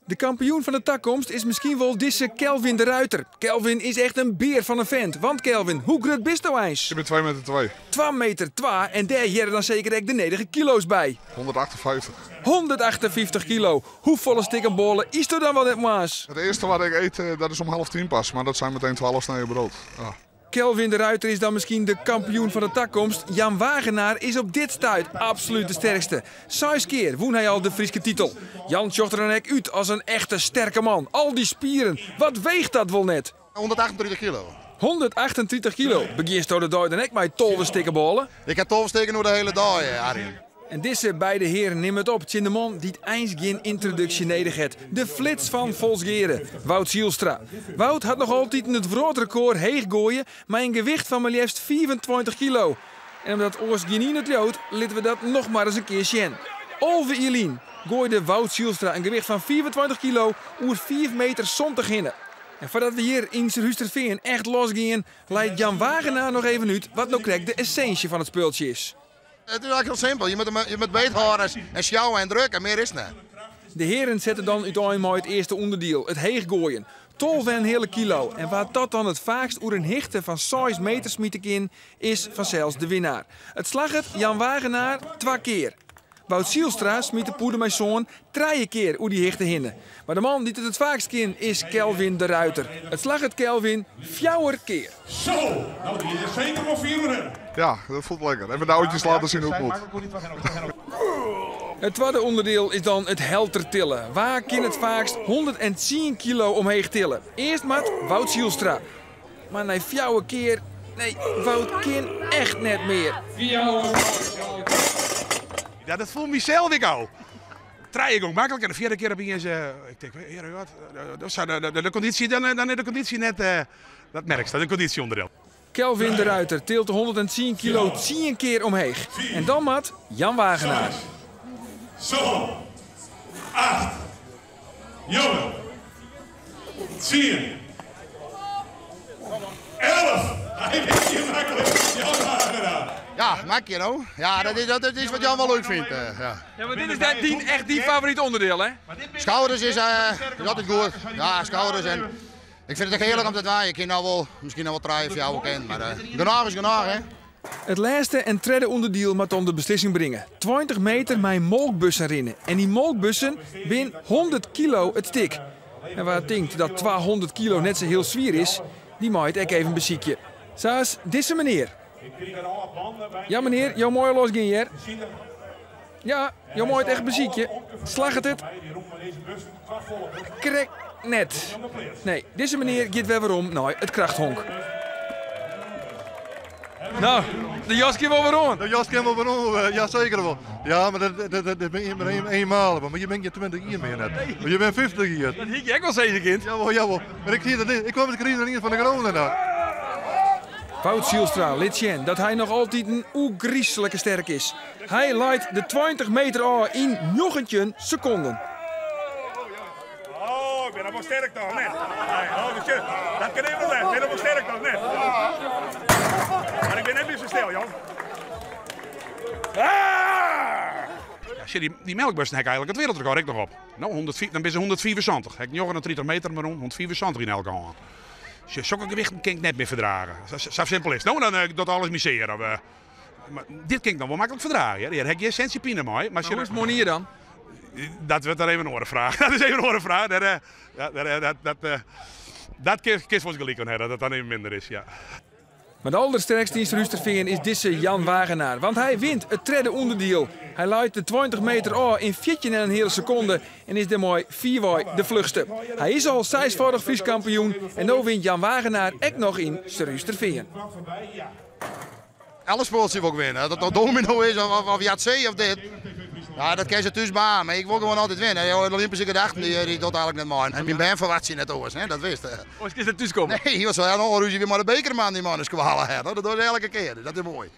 De kampioen fan de takomst is miskien wol dizze Kelvin de Ruiter. Kelvin is echt in bear fan in fint. Want Kelvin, hoe grut bisto eins? Ik bin 2 meter 2. 2 meter 2 en dêr hearre dan seker ek de nedige kilo's by. 158. 158 kilo. Hoefolle stikken bôle ytsto dan wol net moarns? It earste wat ik eet, dat is om half tien pas, mar dat zijn meteen 12 snijen brood. Ah. Kelvin de Ruiter is dan miskien de kampioen fan de takomst. Jan Wagenaar is op dit stuit absolút de sterkste. Seis kear wûn hy al de Fryske titel. Jan sjocht der dan ek út as in echte sterke man. Al dy spieren, wat weecht dat wol net? 138 kilo. 138 kilo. Begjinsto de dei dan ek mei 12 stikken bôle? Ik ha 12 stikken oer de hiele dei, Arjen. En dizze beide hearen nimme it op tsjin de man dy't eins gjin yntroduksje nedich hat. De flits fan Folsgeare, Wout Zielstra. Wout hat noch altiten it wrâldrekôr heechgoaien mei in gewicht fan mar leafst 25 kilo. En omdat oars gjinien it leaut, litte we dat noch mar ris in kear sjen. 11 jier lyn goaide Wout Zielstra in gewicht fan 25 kilo oer 5 meter 70 hinne. En foardat we hjir yn Surhústerfean echt losgean, leit Jan Wagenaar noch even út wat no krekt de essinsje fan it spultsje is. It is eigentlik hiel simpel. Je moatte je moat beethâlde en sjouwe en drukke, mear is it net. De hearen sette dan útein mei it earste ûnderdiel, it heechgoaien. 12 en in heale kilo. En wa't dat dan it faakst oer in hichte fan 6 meter smite kin, is fansels de winnaar. It slagget Jan Wagenaar twa kear. Wout Zielstra smyt de pûde mei sân trije kear oer dy hichte hinne. Mar de man dy't it it faakst kin is Kelvin de Ruiter. It slagget Kelvin fjouwer kear. Zo, nou dy is der seker wol fier oerhinne. Ja, dat fielt lekker. Even de oudjes laten zien hoe het moet. It twadde ûnderdiel is dan it heltertillen. Wa kin it faakst 110 kilo omheech tille? Earst moat Wout Zielstra. Mar nei fjouwer kear, nee, Wout kin echt net mear. Ja, dat foel mysels ek al. Trije gong maklik en de fjirde kear opiens, ik tink, heare God, de, de kondysje, dan is de kondysje net, dat merkst, dat is in kondysjeûnderdeel. Kelvin de Ruiter tilt de 110 kilo 10 kear omheech. En dan moat Jan Wagenaar. 7, 8, 9, 10, 11. Hy wint hjir maklik, Jan Wagenaar. Ja, mak je no. Ja, dat is wat Jan wol leuk fynt. Ja. Ja, mar dit is dyn, echt dyn favorite ûnderdiel, hè? Skouders is altyd goed. Ja, skouders en ik fyn it ek hearlik om te dwaan. Je kinne no wol, miskien noch wol trije, fjouwer ken, mar genôch is genôch, hè. It lêste en tredde ûnderdiel moat dan de beslissing bringe. 20 meter mei molkbussen rinne. En dy molkbussen bin 100 kilo it stik. En wa't tinkt dat 200 kilo net sa hiel swier is, dy mei it ek even besykje. Sa as dizze menear. Ja menear, jo meie losgean hear. Ja, jo meie it echt besykje. Slagget it? Krekt net. Nee, dizze menear giet wer werom nei it krachthonk. No, de jas kin wol wer oan. De jas kin wol wer oan, ja seker wol. Ja, mar dat is mar eenmaal. Maar je bent geen 20 jier mear net. Maar je bent 50 jier. Dat hie ik ek wol sizze kind. Jawel, jawel. Maar ik hie dat net. Ik kwam het krigen ien fan de corona nou. Wout Zielstra lit sjen dat hy noch altyd in oergryslike sterk is. Hy leit de 20 meter ôf yn 19 sekonden. Oh, ik bin noch wol sterk toch net? Nee, oh, dat kin even net. Ik bin noch wol sterk toch net? Mar ik bin net mear sa stil, Jan. Ah! Ja, sjoch, dy melkbussen ha ik eigentlik it wereldrekord ek noch op. No, 105, dan binne se 175. Ha ik 39 meter mar rûn, 175 yn elke hân. Sjoch, sokke gewichten kin ik net mear ferdrage. Sa simpel is it. No, dan docht alles my sear. Of, mar dit kin ik noch wol maklik ferdrage, hear. Hjir ha ik gjin sintsje pine mei. Mar hoe is it moarnier dan? Dat wurdt dan even in oare fraach. Dat is even in oare fraach. Dêr, ja, dêr, dat, dat, dat kinst wolris gelyk oan ha, dat it dan even minder is, ja. Mar de aldersterkste yn Surhústerfean is dizze Jan Wagenaar, want hy wint it tredde ûnderdiel. Hy leit de 20 meter ôf yn fjirtjin en in heale sekonde en is dêrmei fierwei de fluchste. Hy is al seisfâldich Frysk kampioen en no wint Jan Wagenaar ek noch yn Surhústerfean. Alle spultsjes wol ik winne. Of dat no domino is of Yahtzee of dit. Ja, dat kin se thús baan, mar ik wol gewoan altyd winne. De Olympische gedachten die docht eigentlik net mei. En myn bern ferwachtsje net oars, hè, dat wist. Oars kinst net thús komme. Nee, want se ha noch al rúzje mei de bekerman dy man in skoalle hat. Dat dogge se elke kear, dus dat is moai.